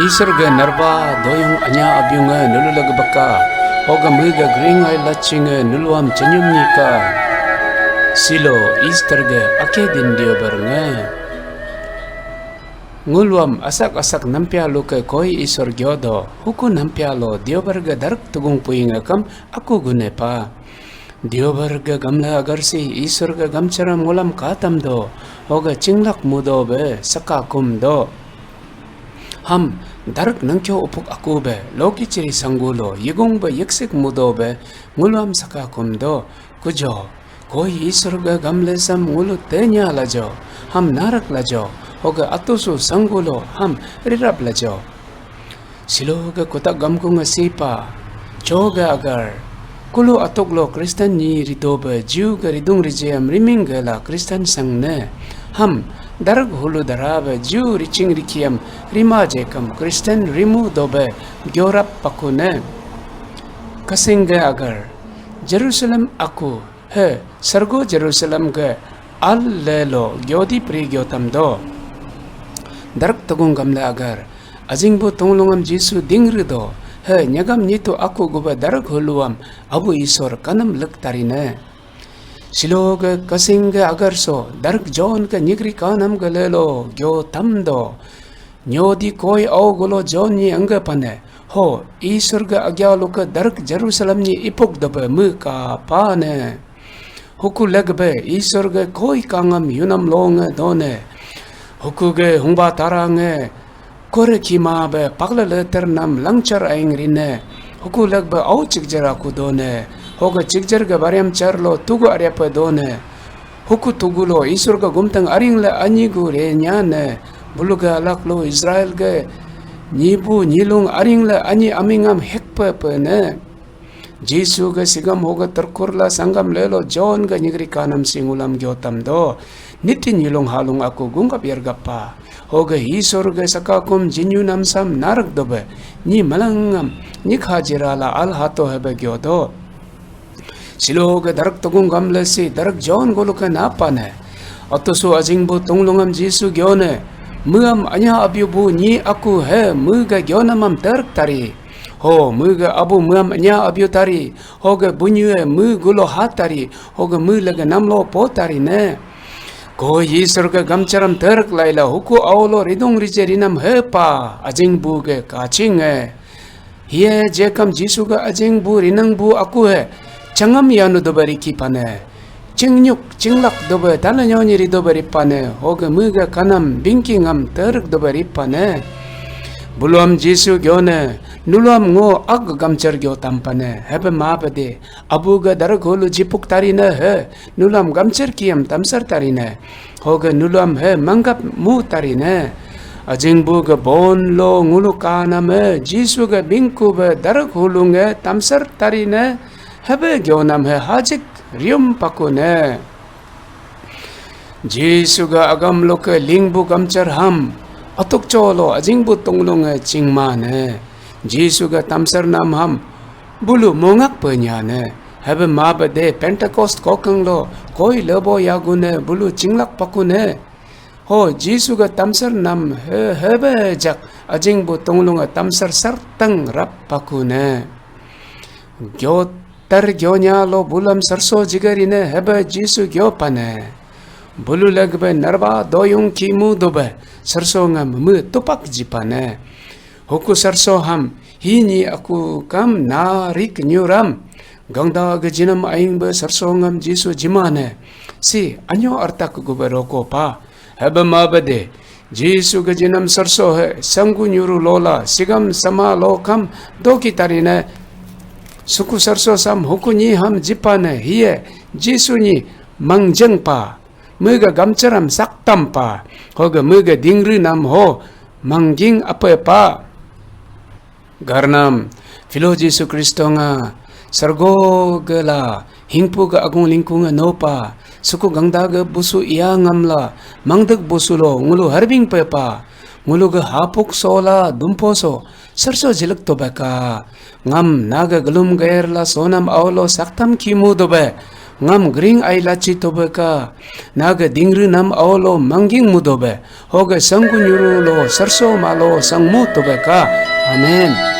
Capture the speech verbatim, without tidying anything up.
Isor ga narba doyung anya abiung nge nulu lega baka, hoga mega gring ai laching nge nuluam chenyum nika. Silo Easter ga ake din diobar nge. Nguluam asak-asak nampia luke koi Isor gyodo, huku nampia lo diobar ga darak tugung pui nge kam aku gune pa. Diobar ga gamla agar si Isor ga gamcharam ngulam katam do, hoga chinglak mudo be saka kum do. Ham darak nangkyo upuk aku be loki chiri sanggulo yigung be yiksik mudo be nguluam saka kum do, kujo. Koi Isor ga gamle sam ngulu tenya lajo, ham narak lajo, hoga atusu sanggulo ham rirap lajo. Silo ga kutak gamkung sipa, cho ga agar, kulu atuk lo Kristen ni rido ba Jew ga ridung rijem riming ga la Kristen sang ne. Ham darak hulu dara ba Jew riching rikiam rima jekam Kristen rimu do ba gyorap paku ne. Kasing ga agar, Jerusalem aku, he, sargo Jerusalem ga al le lo gyodi pri gyotam do. Darak tugung gamle agar, ajing bu tunglungam Jisu dingri do, he, nyagam nyitu aku guba darak huluam Abu Isor kanam lek tarine. Silo ga kasing ga agar so, darak John ga nyigri kanam ga le lo gyotam do. Nyodi koi au gulo John ni angga pane, ho, Isor ga agya luka darak Jerusalem ni ipuk dabe me ka pane. Huku legbe Isor ga koi kangam yunam lo nge done. Huku ga hungba tara nge kore kima be pagla leter nam langchar aing rine. Huku legbe au chikjar aku done. Hoga chikjar ga bariam char lo tugu ariape done. Huku tugu lo Isor ga gumtang aring le anyi gu re nya ne, bulu ga alak lo Israel ga nyibu nyilung aring le anyi amingam hekpe pe ne. Jisu ga sigam hoga terkur la sangam le lo John ga nyigri kanam singulam gyotam do. Niti nyilung halung aku gungap yergap pa. Hoga Isor ga sakakum jinyu namsam narak dobe. Nyi malangam nyik hajira la al hato hebe gyodo. Silo ga darak tugung gamle si darak John goluke napa ne. Atusu ajing bu tunglungam Jisu gyone. Muam anya abiu bu nyi aku he mu ga gyonamam terk tari. Ho mu ga abu muam anya abiu tari. Ho ga bunyu e mu gulo hat tari. Ho ga mu lega namlo po tari ne. Ko Isor ga gamcharam terk laila huku aulo ridung rije rinam he pa ajing bu ga kaching e. Hiye jekam Jisu ga ajing bu rinang bu aku he changam yanu dobe riki pane. Chingnyuk chinglak dobe tala nyonyi ri dobe ri pane. Hoge muga kanam bingki ngam teruk dobe ri pane. Buluam Jisu gyone, nuluam ngo ag gamchar gyo tampane. Hebe ma bede, abu ga darak holu jipuk tarine he, nuluam gamchar kiam tamsar tarine. Hoga nuluam he manggap mu tarine. Ajing bu ga bon lo ngulu kanam he Jisu ga bingku be darak hulung he tamsar tarine. Hebe gyonam he hajik rium pakune. Jisu ga agam lo ke lingbu gamchar ham atuk cholo ajing bu tunglung he chingmane. Jisu ga tamsar nam ham bulu mongak penya ne. Hebe ma bede Pentecost kokang lo koi lebo yagu ne bulu chinglak pakune. Ho Jisu ga tamsar nam he hebe jak ajing bu tunglung tamsar sartang rap pakune. Gyo tar gyonya lo bulam sarso jigarine hebe Jisu gyo pane. Bulu legbe narba doyung kimu dobe sarso ngam me tupak jipane. Huku sarso ham hini aku kam narik nyuram. Gangda ge jinam aing be sarso ngam Jisu jimane. Si anyo artak gube roko pa. Hebe ma bede Jisu ge jinam sarso he sanggu nyuru lola sigam sama lokam doki tarine. Suku sarso sam huku nyi ham jipane hiye Jisu nyi mangjeng pa. Mega gamcharam saktam pa, hoga mega dingri nam ho mangging apa pa. Garnam, filo Jisu Kristo nga, sargo gela, hingpu ga agung lingkung no pa, suku gangda ga busu iya ngamla, mangdek busu lo ngulu harbing pe pa, ngulu ga hapuk sola dumpo so, sarso jilek to beka, ngam naga gelum gair la sonam aulo saktam kimu dobe, ngam gring ai lachi tobeka. Naga dingri nam aolo mangging mudobe. Hoga sanggu nyuru lo sarso malo sangmu tobeka. Amen.